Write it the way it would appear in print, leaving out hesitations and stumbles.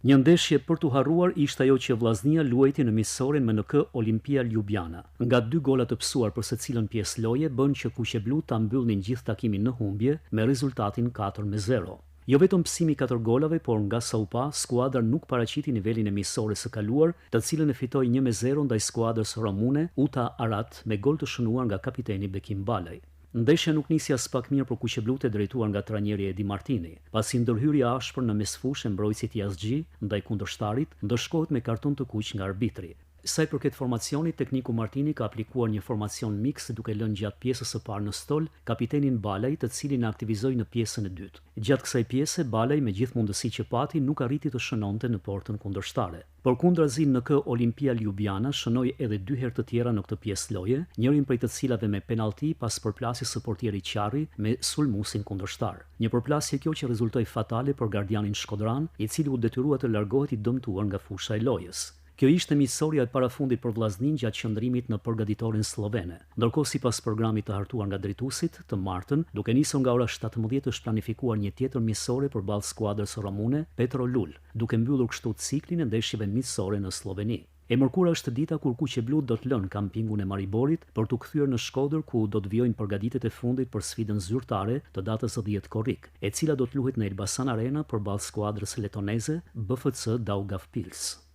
Një ndeshje për t'u harruar ishte ajo që Vllaznia luajti në miqësoren me NK Olimpija Ljubljana. Nga dy gola të pësuar për secilën pjesë loje bënë që kuqeblutë ta mbyllnin gjithë takimin në humbje me rezultatin 4-0. Jo vetëm pësimi i katër golave, por nga sa u pa, skuadra nuk paraqiti nivelin e miqësores së kaluar, të cilën e fitoi 1-0 ndaj skuadrës romune UTA Arad me gol të shënuar nga kapiteni Bekim Balaj. Ndeshja nuk nisi aspak mirë për kuqeblutë e drejtuar nga trajneri Edi Martini. Pasi ndërhyrja e ashpër në mesfushë e mbrojtësit Jazxhi ndaj kundërshtarit, ndëshkohet me karton të kuq nga arbitri. Sa i përket formacionit, tekniku Martini ka aplikuar një formacion miks duke lënë gjatë pjesës së parë në stol kapitenin Balaj, të cilin e aktivizoi në pjesën e dytë. Gjatë kësaj pjese, Balaj me gjithë mundësitë që pati nuk arriti të shënonte në portën kundërshtare. Përkundrazi NK Olimpija Ljubljana shënoi edhe dy herë të tjera në këtë pjesë loje, njërin prej të cilave me penallti pas përplasjes së portierit Qarri me sulmuesin kundërshtar. Një përplasje kjo që rezultoi fatale për gardianin shkodran, i cili u detyrua të largohet i dëmtuar nga fusha e lojës. Kjo ishte miqësorja e parafundit për Vllazninë gjatë qëndrimit në përgatitoren sllovene. Ndërkohë sipas programit të hartuar nga drejtuesit, të martën, duke nisur nga ora 17 është planifikuar një tjetër miqësore përballë skuadrës romune, Petrolul, duke mbyllur kështu ciklin e ndeshjeve miqësore në Slloveni. E mërkura është dita kur kuqeblutë do të lënë kampingun e Mariborit për t'u kthyer në Shkodër ku do të vijojnë përgatitjet e fundit për sfidën zyrtare të datës 10 korrik, e cila do të luhet në Elbasan Arena përballë skuadrës letoneze BFC Daugavpils.